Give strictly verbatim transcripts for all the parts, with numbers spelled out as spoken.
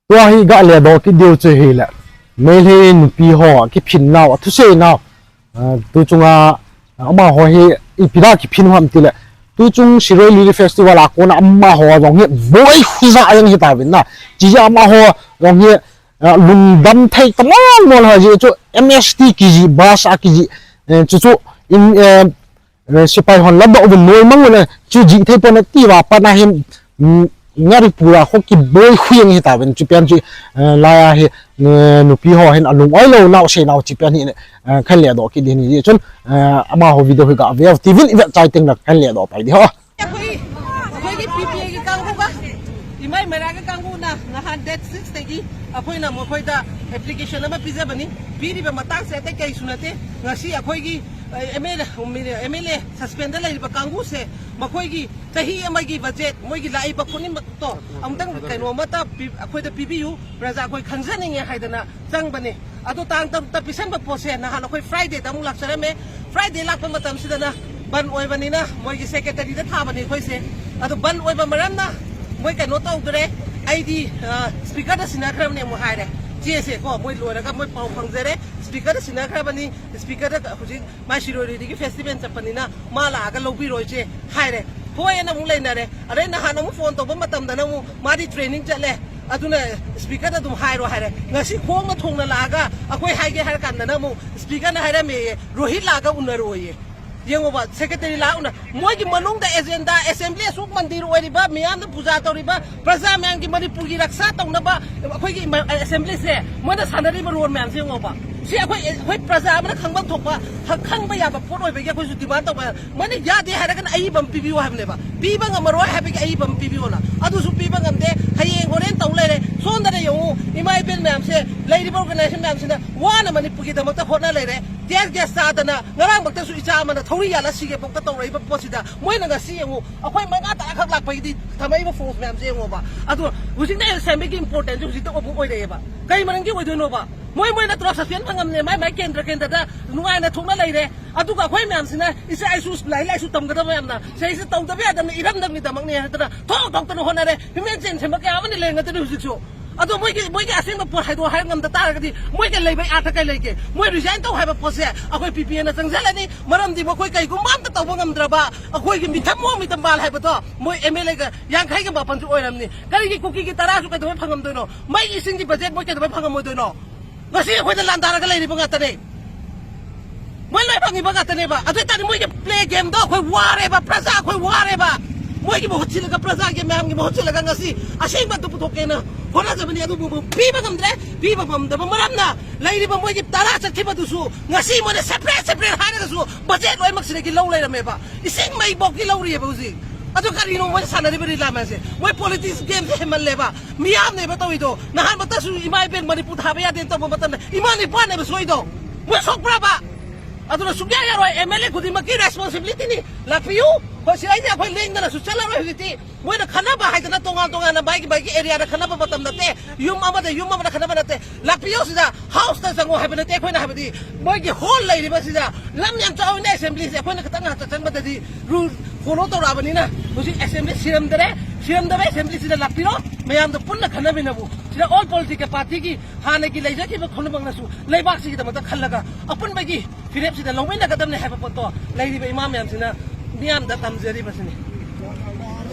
Tua hi ga ledoh kit diu chu hile, Meitei nupi ho kiphin nau, athusei nau. Ah, tu chunga, ah, amaho hi ipi da kiphin u ham tile, tu chung Shirui Lily Festival a kona amaho jong hi boihuija jeng hitauvin na. Chijeh a amaho jong hi, ah, lungdam thei tamang mol ha ji chu M S T kiji, bus a kiji, eh, chu chu in, eh, eh, sipai hon ladoh uvin noi mang uvin, eh, chu jih thei pon ati uva pat na hin, mm, Manipur a kho kiboihu jeng hitauvin, chu pen chu, eh, laiya hi, eh, nupi ho hin alung oi lou nau sei nau chu pen hi, eh, kan ledoh kit ding hi chun, eh, amaho video hi ga ve u tivin, i vet chai teng le kan ledoh pai ding ho. ꯑꯩꯈꯣꯏ, ꯑꯩꯈꯣꯏꯒꯤ ꯄꯤ ꯄꯤ ꯑꯦꯒꯤ ꯀꯥꯡꯕꯨꯒ ꯏꯃꯥꯏ ꯃꯩꯔꯥꯒꯤ ꯀꯥꯡꯕꯨꯅ ꯅꯍꯥꯟ date six ꯇꯒꯤ ꯑꯩꯈꯣꯏꯅ ꯃꯈꯣꯏꯗ application ꯑꯃ ꯄꯤꯖꯕꯅꯤ꯫ ꯄꯤꯔꯤꯕ ꯃꯇꯥꯡꯁꯦ ꯑꯇꯩ ꯀꯩꯁꯨ ꯅꯠꯇꯦ꯫ ꯉꯁꯤ ꯑꯩꯈꯣꯏꯒꯤ, ꯑ, M L A, M L A suspend ꯂꯩꯔꯤꯕ ꯀꯥꯡꯕꯨꯁꯦ, ꯃꯈꯣꯏꯒꯤ ꯆꯍꯤ ꯑꯃꯒꯤ budget, ꯃꯣꯏꯒꯤ ꯂꯥꯛꯏꯕ ꯈꯨꯗꯤꯡꯃꯛꯇꯣ ꯑꯃꯨꯛꯇꯪ ꯀꯩꯅꯣ ꯑꯃꯠꯇ ꯄꯤ-, ꯑꯩꯈꯣꯏꯗ ꯄꯤꯕꯤꯌꯨ, ꯄ꯭ꯔꯖꯥ ꯑꯩꯈꯣꯏ ꯈꯪꯖꯅꯤꯡꯉꯦ ꯍꯥꯏꯗꯅ ꯆꯪꯕꯅꯤ꯫ ꯑꯗꯣ ꯇꯥꯡ ꯇꯔꯨꯛꯇ ꯄꯤꯁꯟꯕ ꯄꯣꯠꯁꯦ ꯅꯍꯥꯟ ꯑꯩꯈꯣꯏ Friday ꯗ ꯑꯃꯨꯛ ꯂꯥꯛꯆꯔꯝꯃꯦ꯫ Friday ꯂꯥꯛꯄ ꯃꯇꯝꯁꯤꯗꯅ ꯕꯟ ꯑꯣꯏꯕꯅꯤꯅ ꯃꯣꯏꯒꯤ Secretary ꯗ ꯊꯥꯕꯅꯤ ꯑꯩꯈꯣꯏꯁꯦ꯫ ꯑꯗꯣ ꯕꯟ ꯑꯣꯏꯕ ꯃꯔꯝꯅ ꯃꯣꯏ ꯀꯩꯅꯣ ꯇꯧꯗ꯭ꯔꯦ꯫ ꯑꯩꯗꯤ, ꯑ, Speaker ꯗ ꯁꯤꯟꯅꯈ꯭ꯔꯕꯅꯦ ꯑꯃꯨꯛ ꯍꯥꯏꯔꯦ꯫ ꯆꯦꯁꯦ ꯀꯣ, ꯃꯣꯏ ꯂꯣꯏꯔꯒ ꯃꯣꯏ ꯄꯥꯎ ꯐꯪꯖꯔꯦ꯫ Speaker ꯗ ꯁꯤꯟꯅꯈ꯭ꯔꯕꯅꯤ꯫ Speaker ꯗ ꯍꯧꯖꯤꯛ ꯃꯥ ꯁꯤꯔꯣꯏ ꯂꯤꯂꯤꯒꯤ festival ꯆꯠꯄꯅꯤꯅ ꯃꯥ ꯂꯥꯛꯑꯒ ꯂꯧꯕꯤꯔꯣꯏꯁꯦ ꯍꯥꯏꯔꯦ꯫ ꯍꯣꯏ ꯑꯅ ꯑꯃꯨꯛ ꯂꯩꯅꯔꯦ꯫ ꯑꯗꯩ ꯅꯍꯥꯟ ꯑꯃꯨꯛ phone ꯇꯧꯕ ꯃꯇꯝꯗꯅ ꯑꯃꯨꯛ ꯃꯥꯗꯤ training ꯆꯠꯂꯦ, ꯑꯗꯨꯅ Speaker ꯗ ꯑꯗꯨꯝ ꯍꯥꯏꯔꯣ ꯍꯥꯏꯔꯦ꯫ ꯉꯁꯤ ꯈꯣꯡꯅ ꯊꯣꯡꯅ ꯂꯥꯛꯑꯒ ꯑꯩꯈꯣꯏ ꯍꯥꯏꯒꯦ ꯍꯥꯏꯔ ꯀꯥꯟꯗꯅ ꯑꯃꯨꯛ Speaker ꯅ ꯍꯥꯏꯔꯝꯃꯦꯌꯦ, "ꯔꯣꯍꯤꯠ ꯂꯥꯛꯑꯒ ꯎꯅꯔꯣꯌꯦ"꯫ ꯌꯦꯡꯉꯣꯕ, Secretary ꯂꯥꯛꯑꯒ ꯎꯅ-, ꯃꯣꯏꯒꯤ ꯃꯅꯨꯡꯗ agenda, assembly ꯑꯁꯨꯛ ꯃꯟꯗꯤꯔ ꯑꯣꯏꯔꯤꯕ, ꯃꯤꯌꯥꯝꯅ ꯄꯨꯖꯥ ꯇꯧꯔꯤꯕ, ꯄ꯭ꯔꯖꯥ ꯃꯌꯥꯝꯒꯤ ꯃꯅꯤꯄꯨꯔꯒꯤ ꯔꯛꯁꯥ ꯇꯧꯅꯕ ꯑꯩꯈꯣꯏꯒꯤ ꯏꯃ-, assembly ꯁꯦ ꯃꯣꯏꯅ ꯁꯥꯟꯅꯔꯤꯕ role ꯃꯌꯥꯝꯁꯦ ꯌꯦꯡꯉꯣꯕ꯫ ꯁꯤ ꯑꯩꯈꯣꯏ, ꯑꯩꯈꯣꯏ ꯄ꯭ꯔꯖꯥ ꯑꯃꯅ ꯈꯪꯐꯝ ꯊꯣꯛꯄ, ꯈ-, ꯈꯪꯕ ꯌꯥꯕ ꯄꯣꯠ ꯑꯣꯏꯕꯒꯤ ꯑꯩꯈꯣꯏꯁꯨ demand ꯇꯧꯕ꯫ ꯃꯣꯏꯅ ꯌꯥꯗꯦ ꯍꯥꯏꯔꯒꯅ ꯑꯏꯕ ꯑꯃ ꯄꯤꯕꯤꯌꯨ ꯍꯥꯏꯕꯅꯦꯕ꯫ ꯄꯤꯕ ꯉꯝꯃꯔꯣꯏ ꯍꯥꯏꯕꯒꯤ ꯑꯏꯕ ꯑꯃ ꯄꯤꯕꯤꯌꯣꯅ꯫ ꯑꯗꯨꯁꯨ ꯄꯤꯕ ꯉꯝꯗꯦ꯫ ꯍꯌꯦꯡ ꯍꯣꯔꯦꯟ ꯇꯧ ꯂꯩꯔꯦ꯫ ꯁꯣꯝꯗꯅ ꯌꯦꯡꯉꯨ, ꯏꯃꯥ ꯏꯕꯦꯟ ꯃꯌꯥꯝꯁꯦ, ꯂꯩꯔꯤꯕ organization ꯃꯌꯥꯝꯁꯤꯅ ꯋꯥꯅ ꯃꯅꯤꯄꯨꯔꯒꯤꯗꯃꯛꯇ ꯍꯣꯠꯅ ꯂꯩꯔꯦ꯫ Tear gas ꯆꯥꯗꯅ ꯉꯔꯥꯡꯃꯛꯇꯁꯨ ꯏꯆꯥ ꯑꯃꯅ ꯊꯧꯔꯤ ꯌꯥꯜꯂ ꯁꯤꯒꯦ ꯐꯥꯎꯗ ꯇꯧꯔꯛꯏꯕ ꯄꯣꯠꯁꯤꯗ, ꯃꯣꯏꯅ ꯉꯁꯤ ꯌꯦꯡꯉꯨ, ꯑꯩꯈꯣꯏ ꯃꯉꯥ ꯇꯔꯥ ꯈꯛ ꯂꯥꯛꯄꯒꯤꯗꯤ ꯊꯝꯃꯛꯏꯕ force ꯃꯌꯥꯝꯁꯦ ꯌꯦꯡꯉꯣꯕ꯫ ꯑꯗꯣ ꯍꯧꯖꯤꯛꯅ assembly ꯒꯤ importance ꯁꯦ ꯍꯧꯖꯤꯛꯇ ꯑꯃꯨꯛ ꯑꯣꯏꯔꯛꯑꯦꯕ꯫ ꯀꯩ ꯃꯔꯝꯒꯤ ꯑꯣꯏꯗꯣꯏꯅꯣꯕ? ꯃꯣꯏ, ꯃꯣꯏ ꯅꯠꯇ꯭ꯔꯣ suspend ꯐꯪꯉꯝꯅꯦ, ꯃꯥꯏ, ꯃꯥꯏ ꯀꯦꯟꯗ꯭ꯔ ꯀꯦꯟꯗ꯭ꯔꯗ ꯅꯨꯡꯉꯥꯏꯅ ꯊꯣꯛꯅ ꯂꯩꯔꯦ꯫ ꯑꯗꯨꯒ ꯑꯩꯈꯣꯏ ꯃꯌꯥꯝꯁꯤꯅ ꯏꯆꯥ ꯏꯁꯨ ꯂꯥꯏꯔꯤꯛ ꯂꯥꯏꯁꯨ ꯇꯝꯒꯗꯕ ꯃꯌꯥꯝꯅ ꯁꯤꯗꯩꯁꯤꯗ ꯇꯧꯗꯕ ꯌꯥꯗꯕꯅꯤ, ꯏꯔꯝꯗꯝꯒꯤꯗꯃꯛꯅꯤ ꯍꯥꯏꯗꯅ ꯊꯣꯛ ꯊꯣꯛꯇꯅ ꯍꯣꯠꯅꯔꯦ꯫ ꯍꯤꯌꯨꯃꯦꯟ ꯆꯦꯟ ꯁꯦꯝꯕ ꯀꯌꯥ ꯑꯃꯅ ꯂꯩꯔꯝꯒꯗꯣꯏꯅꯤ ꯍꯧꯖꯤꯛꯁꯨ꯫ ꯑꯗꯣ ꯃꯣꯏꯒꯤ, ꯃꯣꯏꯒꯤ ꯑꯁꯦꯡꯕ ꯄꯣꯠ ꯍꯥꯏꯗꯣꯛ ꯍꯥꯏ ꯉꯝꯗ ꯇꯥꯔꯒꯗꯤ ꯃꯣꯏꯒ ꯂꯩꯕꯩ ꯑꯥꯔꯊ ꯀꯩ ꯂꯩꯒꯦ? ꯃꯣꯏ resign ꯇꯧ ꯍꯥꯏꯕ ꯄꯣꯠꯁꯦ ꯑꯩꯈꯣꯏ ꯄꯤ ꯄꯤ ꯑꯦꯅ ꯆꯪꯁꯤꯜꯂꯅꯤ꯫ ꯃꯔꯝꯗꯤ ꯃꯈꯣꯏ ꯀꯩꯒꯨꯝꯕ ꯑꯝꯇ ꯇꯧꯕ ꯉꯝꯗ꯭ꯔꯕ, ꯑꯩꯈꯣꯏꯒꯤ ꯃꯤꯊꯝ ꯃꯣꯡ ꯃꯤꯇꯝꯕꯥꯜ ꯍꯥꯏꯕꯗꯣ ꯃꯣꯏ ꯑꯦꯝ ꯑꯦꯜ ꯑꯦꯒ ꯌꯥꯡꯈꯩꯒ ꯃꯥꯄꯟꯁꯨ ꯑꯣꯏꯔꯝꯅꯤ꯫ ꯀꯔꯤꯒꯤ ꯀꯨꯀꯤꯒꯤ ꯇꯔꯥꯁꯨ ꯀꯩꯗꯧꯕꯩ ꯐꯪꯉꯝꯗꯣꯏꯅꯣ? ꯃꯩ ꯏꯁꯤꯡꯒꯤ ꯕꯖꯦꯠ ꯃꯣꯏ ꯀꯩꯗꯧꯕꯩ ꯐꯪꯉꯝꯃꯣꯏꯗꯣꯏꯅꯣ? ꯉꯁꯤ ꯑꯩꯈꯣꯏꯗ ꯂꯥꯟꯗꯥꯔꯒ ꯂꯩꯔꯤꯕ ꯉꯥꯛꯇꯅꯦ꯫ ꯃꯣꯏ ꯂꯣꯏ ꯐꯪꯉꯤꯕ ꯉꯥꯛꯇꯅꯦꯕ꯫ ꯑꯗꯨ ꯑꯣꯏꯇꯥꯔꯗꯤ ꯃꯣꯏꯒꯤ ꯄ꯭ꯂꯦ ꯒꯦꯝꯗꯣ ꯑꯩꯈꯣꯏ ꯋꯥꯔꯦꯕ, ꯄ꯭ꯔꯖꯥ ꯑꯩꯈꯣꯏ ꯋꯥꯔꯦꯕ꯫ ꯃꯣꯏꯒꯤ ꯃꯍꯨꯠ ꯁꯤꯜꯂꯒ, ꯄ꯭ꯔꯖꯥꯒꯤ ꯃꯌꯥꯝꯒꯤ ꯃꯍꯨꯠ ꯁꯤꯜꯂꯒ ꯉꯁꯤ ꯑꯁꯦꯡꯕ ꯑꯗꯨ ꯄꯨꯊꯣꯛꯀꯦꯅ ꯍꯣꯠꯅꯖꯕꯅꯤ꯫ ꯑꯗꯨꯕꯨ ꯄꯤꯕ ꯉꯝꯗ꯭ꯔꯦ꯫ ꯄꯤꯕ ꯉꯝꯗꯕ ꯃꯔꯝꯅ ꯂꯩꯔꯤꯕ ꯃꯣꯏꯒꯤ ꯇꯔꯥ ꯆꯠꯈꯤꯕꯗꯨꯁꯨ ꯉꯁꯤ ꯃꯣꯏꯅ separate separate ꯍꯥꯏꯔꯒꯁꯨ ꯕꯖꯦꯠ ꯂꯣꯏꯅꯃꯛ ꯁꯤꯗꯒꯤ ꯂꯧ ꯂꯩꯔꯝꯃꯦꯕ꯫ ꯏꯁꯤꯡ ꯃꯩ ꯐꯥꯎꯗꯤ ꯂꯧꯔꯤꯑꯕ ꯍꯧꯖꯤꯛ꯫ ꯑꯗꯨ ꯀꯔꯤꯅꯣ ꯃꯣꯏꯅ ꯁꯥꯟꯅꯔꯤꯕ ꯂꯤꯂꯥ ꯃꯌꯥꯝꯁꯦ? ꯃꯣꯏ politics game ꯁꯦ ꯍꯦꯟꯃꯜꯂꯦꯕ꯫ ꯃꯤꯌꯥꯝꯅꯦꯕ ꯇꯧꯔꯤꯗꯣ꯫ ꯅꯍꯥꯟꯃꯛꯇꯁꯨ ꯏꯃꯥ ꯏꯕꯦꯟ ꯃꯅꯤꯄꯨꯔ ꯊꯥꯕ ꯌꯥꯗꯦꯅ ꯇꯧꯕ ꯃꯇꯝꯗ ꯏꯃꯥ ꯅꯤꯄꯥꯅꯦꯕ ꯁꯣꯏꯗꯣ꯫ ꯃꯣꯏ ꯁꯣꯛꯄ꯭ꯔꯕ? ꯑꯗꯨꯅ ꯁꯨꯡꯌꯥ ꯌꯥꯔꯣꯏ꯫ ꯑꯦꯝ ꯑꯦꯜ ꯑꯦ ꯈꯨꯗꯤꯡꯃꯛꯀꯤ responsibility ꯅꯤ꯫ ꯂꯥꯛꯄꯤꯌꯨ꯫ ꯍꯣꯏ, ꯁꯤ ꯑꯩꯗꯤ ꯑꯩꯈꯣꯏ ꯂꯦꯡꯗꯅꯁꯨ ꯆꯠꯂꯔꯣꯏ ꯍꯧꯖꯤꯛꯇꯤ꯫ ꯃꯣꯏꯅ ꯈꯟꯅꯕ ꯍꯥꯏꯗꯅ ꯇꯣꯉꯥꯟ ꯇꯣꯉꯥꯟꯅ ꯃꯥꯒꯤ ꯃꯥꯒꯤ area ꯗ ꯈꯟꯅꯕ ꯃꯇꯝ ꯅꯠꯇꯦ꯫ ꯌꯨꯝ ꯑꯃꯗ ꯌꯨꯝ ꯑꯃꯗ ꯈꯟꯅꯕ ꯅꯠꯇꯦ꯫ ꯂꯥꯛꯄꯤꯌꯨ ꯁꯤꯗ, house ꯇ ꯆꯪꯉꯣ ꯍꯥꯏꯕ ꯅꯠꯇꯦ꯫ ꯑꯩꯈꯣꯏꯅ ꯍꯥꯏꯕꯗꯤ ꯃꯣꯏꯒꯤ hall ꯂꯩꯔꯤꯕꯁꯤꯗ, ꯂꯝ ꯌꯥꯝ ꯆꯥꯎꯋꯤꯅꯦ assembly ꯁꯦ꯫ ꯑꯩꯈꯣꯏꯅ ꯈꯤꯇꯪ ꯉꯥꯏꯍꯥꯛ ꯆꯠꯁꯤꯟꯕꯗꯗꯤ rule follow ꯇꯧꯔꯛꯑꯕꯅꯤꯅ ꯍꯧꯖꯤꯛ assembly ꯁꯤꯔꯝꯗꯔꯦ꯫ ꯁꯤꯔꯝꯗꯕ assembly ꯁꯤꯗ ꯂꯥꯛꯄꯤꯔꯣ꯫ ꯃꯌꯥꯝꯗꯣ ꯄꯨꯟꯅ ꯈꯟꯅꯃꯤꯟꯅꯕꯨ꯫ ꯁꯤꯗ all political party ꯒꯤ ꯍꯥꯟꯅꯒꯤ ꯂꯩꯖꯈꯤꯕ ꯈꯨꯟꯅꯃꯛꯅꯁꯨ ꯂꯩꯕꯥꯛꯁꯤꯒꯤꯗꯃꯛꯇ ꯈꯜꯂꯒ ꯑꯄꯨꯟꯕꯒꯤ ꯐꯤꯔꯦꯞꯁꯤꯗ ꯂꯧꯃꯤꯟꯅꯒꯗꯕꯅꯤ ꯍꯥꯏꯕ ꯄꯣꯠꯇꯣ ꯂꯩꯔꯤꯕ ꯏꯃꯥ ꯃꯌꯥꯝꯁꯤꯅ ꯃꯤꯌꯥꯝꯗ ꯇꯝꯖꯔꯤꯕꯁꯤꯅꯤ꯫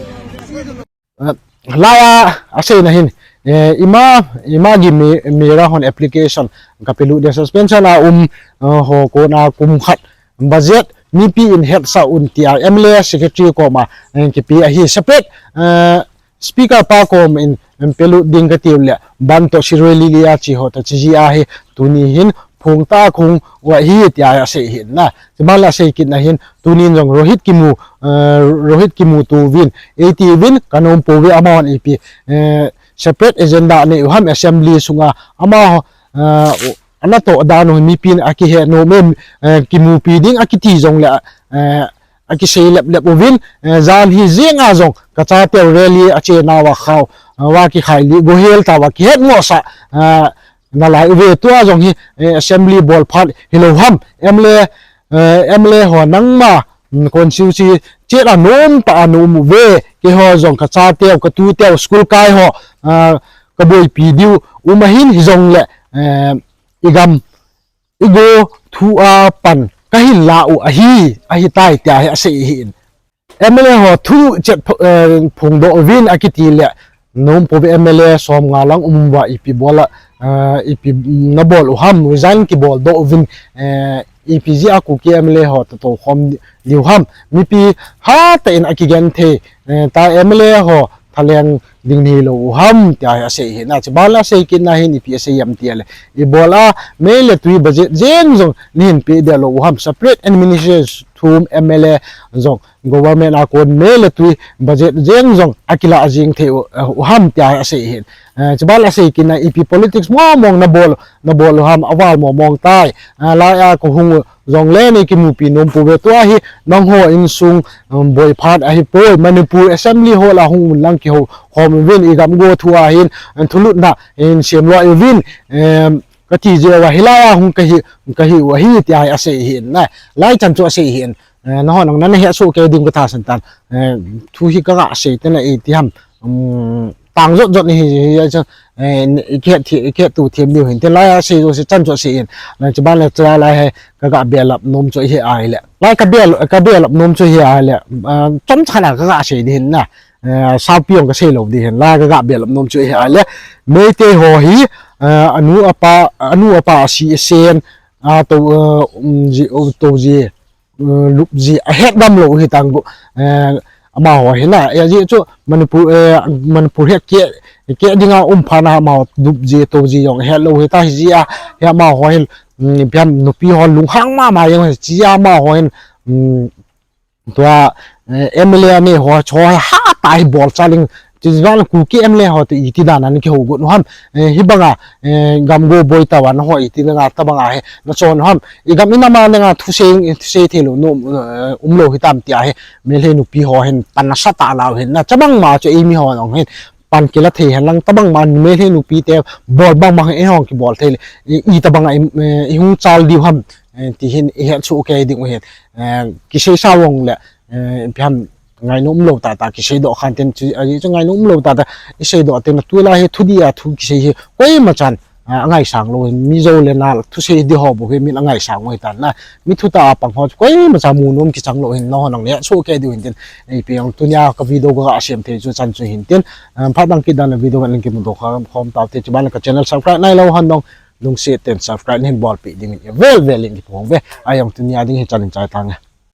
ꯑ, ꯂꯥꯏꯌꯥ ꯑꯁꯦ ꯅꯍꯤꯟ, ꯑꯦ, ꯏꯃꯥ, ꯏꯃꯥꯒꯤ ꯃꯦ-, ꯃꯦꯔꯥ ꯍꯣꯟ application ꯀꯄꯤꯂꯨ ꯗꯦ suspension ꯑ ꯎꯝ, ꯑ, ꯍꯣ ꯀꯣꯟꯅ ꯀꯨꯝꯈꯠ budget ꯃꯤꯄꯤ ꯏꯟ ꯍꯦꯠ ꯁꯥ ꯎꯟ ꯇꯤ ꯑꯥꯔ ꯑꯦꯝ ꯑꯦꯜ ꯑꯦ secretary ꯀꯣꯃ, ꯑ, ꯀꯤꯄꯤ ꯑꯍꯤ separate, ꯑ, Speaker pa kom in, in pelu ding ka tiu le, ban to Shirui Lily a chi ho ta chi ji a hi, tuni hin, phung ta khung wa hi ti a sei hin na. Ti ban la sei kit na hin, tuni in jong Rohit kimu, eh, Rohit kimu tu vin, A T vin, kanom po vi amount ipi, eh, separate agenda ne u ham assembly sunga, ama ho, eh, ana to dan u mipin a kihe nom em, eh, kimupi ding a kiti jong le, eh, a kisei lep lep uvin, eh, jan hi jing a jong, ka cha teu rally a che na wa khau, eh, wa ki khai li, go hel ta wa ki het ngo sa, eh, na lai uve tua jong hi, eh, assembly bol phat hi lo ham, M L A, eh, M L A ho nang ma, mm, constituency che la nom ta a nom uve, ke ho jong ka cha teu, ka tu teu, school kai ho, eh, kaboipi diu um ahin, hijongle, eh, igam, igo thu a pan kahin la u ahi, ahitai tia hi asei ahin. M L A ho thu chet pho-, eh, phongdoh uvin akiti le, nom pouve M L A som nga lang um uva ipi bol a, eh, ipi nabol u ham, resign kibol doh uvin, eh, ipi jeh a Kuki M L A ho totou khom diu ham, mipi hatah in akigenthei, eh, ta M L A ho thaleng ding hilou u ham, tia hi asei ahin. Chuban le asei kitna hin ipi asei ham tile, ibol a mei le tui budget jeng jong nahin pe deh lou u ham, separate administration thum M L A jong government a kon mei le tui budget jeng jong akilah jeng thei u, eh, u ham tia hi asei ahin. Eh, chuban le asei kitna ipi politics mong mong nabol, nabol u ham, aval mong mong tai. Eh, lai a kahung u jongle nei kimupi nom pouve, tua hi nangho insung, um, boi phat ahipoi, Manipur Assembly Hall a hung un lang kihou khom uvin, igam go thu a hin, eh, thulutna hin semlou uvin, em, kati jeh uva hilai a hung kahi, kahi u ahi tia hi asei ahin na. Lai chan chu asei ahin. Eh, nangho nang nana hesoh kei ding katahsan tan. Eh, thu hi kaga sei tena iti ham. Um, tang jot jot ni hi, hi, hi, chu, eh, ikhet thi-, ikhet tu them diu hin. Te lai a sei jouse chan chu asei ahin. Na chuban le chu lai hi kaga belap nom chu hi ahile. Lai kabel, kabelap nom chu hi ahile. Ah, chomcha na kaga sei ding hin na. Eh, saupi jong kasei lou ding hin. Lai kaga belap nom chu hi ahile, Meitei ho hi, eh, anu apa, anu apa si sen, ah, to, eh, um, ji, oh, to ji, eh, lup ji, ahet gam lou hi tang go. Eh, amaho hi na, eh, ji chu Manipur, eh, Manipur hi ke, ke dinga um phat na amaho lup ji, to ji jong het lou hi ta hi ji a, hi amaho hin, um, biam nupi ho lunghang mama jong hi ji a amaho hin, um, tua, eh, M L A nei ho, chu hatah hi bol chaling, chuban Kuki M L A ho tu iti dan a nakihou got u ham, eh, hibanga, eh, gam go boi tah uva nangho iti danga, tabanga hi nachon u ham, igam inam a dinga thusei, thusei thei lou, nom, eh, umlou hitam tia hi, Meitei nupi ho hin pan nasatah la u hin, na chabang ma chu eimi ho jong hin, pan kila thei hen lang, tabang ma Meitei nupi te bol bang bang eihon kibol thei le, i, itabanga i, eh, ihung chal diu ham, eh, ti hin ihet soh kei ding u hin, eh, kisei sa vang le, eh, ipi ham ngainom umlou tah tah kisei doh khan tin chu, ajeh chu ngainom umlou tah tah isei doh tin, tulai hi thudih a thu kisei hi koima chan, ah, angaisang lou hin, mi jou le nal thusei ding ho bou hi min angaisang u hitan na, mi thutah a pang ho chu koima chan mu nom kichang lou hin, nangho nang nahet soh kei diu hin tin, ipi jong tunia ka video kaga sem thei chu chan chu hin tin, ah, phat dang kit dan le video ngan kimuto khom taute, chuban le ka channel subscribe nailou hon jong lungset tah in subscribe nahin bolpeh ding in avel vel in kiphong uve. Ajeh jong tunia ding hi chan in chai tange.